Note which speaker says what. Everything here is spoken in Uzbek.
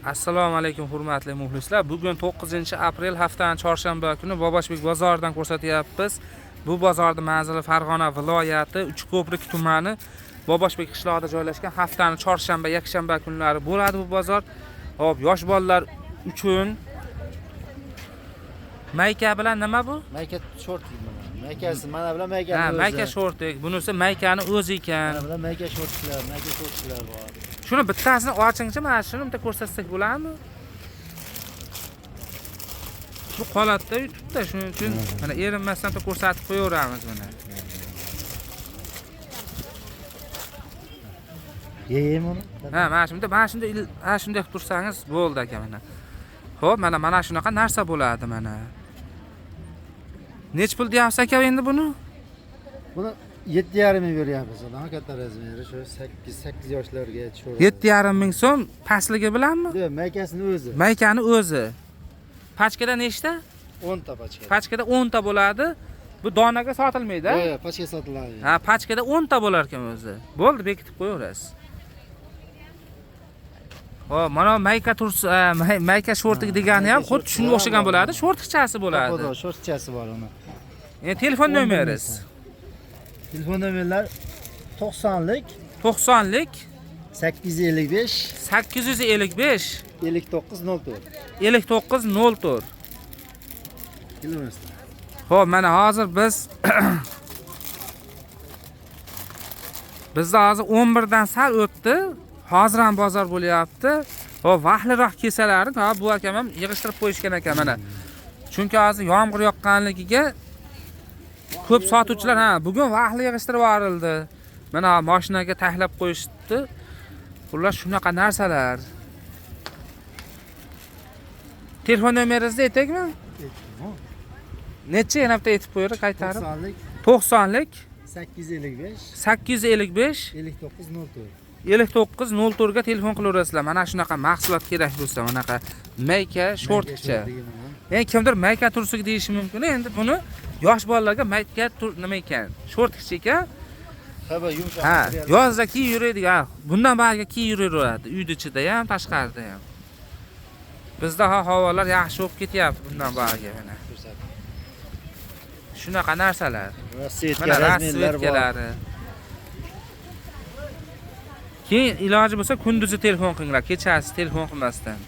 Speaker 1: Assalomu alaykum hurmatli muxlislar. Bugun 9-aprel haftaning chorshanba kuni Boboshbek bozoridan ko'rsatyapmiz. Bu bozorning manzili Farg'ona viloyati Uchko'prik tumani Boboshbek qishlog'ida joylashgan. Haftaning chorshanba, yakshanba kunlari bo'ladi bu bozor. Xo'p, yosh bolalar uchun mayka bilan nima bu?
Speaker 2: Mayka shortik mana. Maykasi mana bilan maykani
Speaker 1: Ha,
Speaker 2: o'zi.
Speaker 1: mayka shortik. Bunisi maykani o'zi ekan.
Speaker 2: Mana bilan mayka shortiklar, mayka shortiklar bor.
Speaker 1: Shuni bittasini ochingchi, mana shuni bitta ko'rsatsak bo'ladimi? Bu qoladida YouTube'da, shuning uchun mana erinmasdan bitta ko'rsatib qo'yaveramiz mana.
Speaker 2: Yeyim uni.
Speaker 1: Ha, mana shunda, mana shunda, mana shunday qilib tursangiz bo'ldi aka mana. Xo'p, mana mana shunaqa narsa bo'ladi mana. Nech pul deyapsiz aka endi buni?
Speaker 2: Buni 7,5 ming beryapmiz. Odam katta razmeri shu 8 8 yoshlarga tushiradi.
Speaker 1: 7,5 ming so'm pastligi bilanmi?
Speaker 2: Yo'q, maykasini o'zi.
Speaker 1: Maykani o'zi. Pachkada nechta?
Speaker 2: 10 ta pachka.
Speaker 1: Pachkada 10 ta bo'ladi. Bu donaga sotilmaydi, a?
Speaker 2: Yo'q, yo'q, pachka sotiladi.
Speaker 1: Ha, pachkada 10 ta bo'lar ekan o'zi. Bo'ldi, bekitib qo'yaverasiz. Xo'p, mana mayka turs, mayka shortik degani ham xuddi shunga o'xshagan bo'ladi, shortikchasi bo'ladi.
Speaker 2: Bo'ladi, shortchasi bor uni.
Speaker 1: Endi telefon nomeringiz?
Speaker 2: Telefon nomerlar 90lik
Speaker 1: 90lik
Speaker 2: 855
Speaker 1: 855
Speaker 2: 59 04.
Speaker 1: 59 04.
Speaker 2: Kelaverasizlar.
Speaker 1: Xo'p, mana hozir biz bizda hozir 11 dan sal o'tdi. Hozir ham bozor bo'lyapti. Xo'p, vaqtliroq kelsalar, ha, bu akam ham yig'ishtirib qo'yishgan ekan mana. Chunki hozir yomg'ir yoqqanligiga ko'p sotuvchilar, ha, bugun vaqtli yig'ishtirib yuborildi. Mana mashinaga taxlab qo'yishdi. Xullas shunaqa narsalar. Telefon nomeringizni aytaymi? Necha yana bitta aytib qo'ying, qaytarib.
Speaker 2: 90lik
Speaker 1: 90lik
Speaker 2: 855
Speaker 1: 855
Speaker 2: 59 04.
Speaker 1: 59 04 ga telefon qilaverasizlar. Mana shunaqa mahsulot kerak bo'lsa, manaqa mayka, shortcha. Endi kimdir mayka tursugi deyishi mumkin. Endi buni yosh bolalarga mayka tur nima ekan? Shortcha ekan.
Speaker 2: Tabi yumshoq.
Speaker 1: Ha, yozda kiyib yuradigan, bundan bariga kiyib yuraveradi. Uyda ichida ham, tashqarida ham. Bizda ha havolar yaxshi bo'lib ketyapti bundan bariga mana. Shunaqa narsalar.
Speaker 2: Rasvetka
Speaker 1: Mana
Speaker 2: razmerlar bor.
Speaker 1: rasvetkalari. Keyin iloji bo'lsa kunduzi telefon qilinglar, kechasi telefon qilmasdan.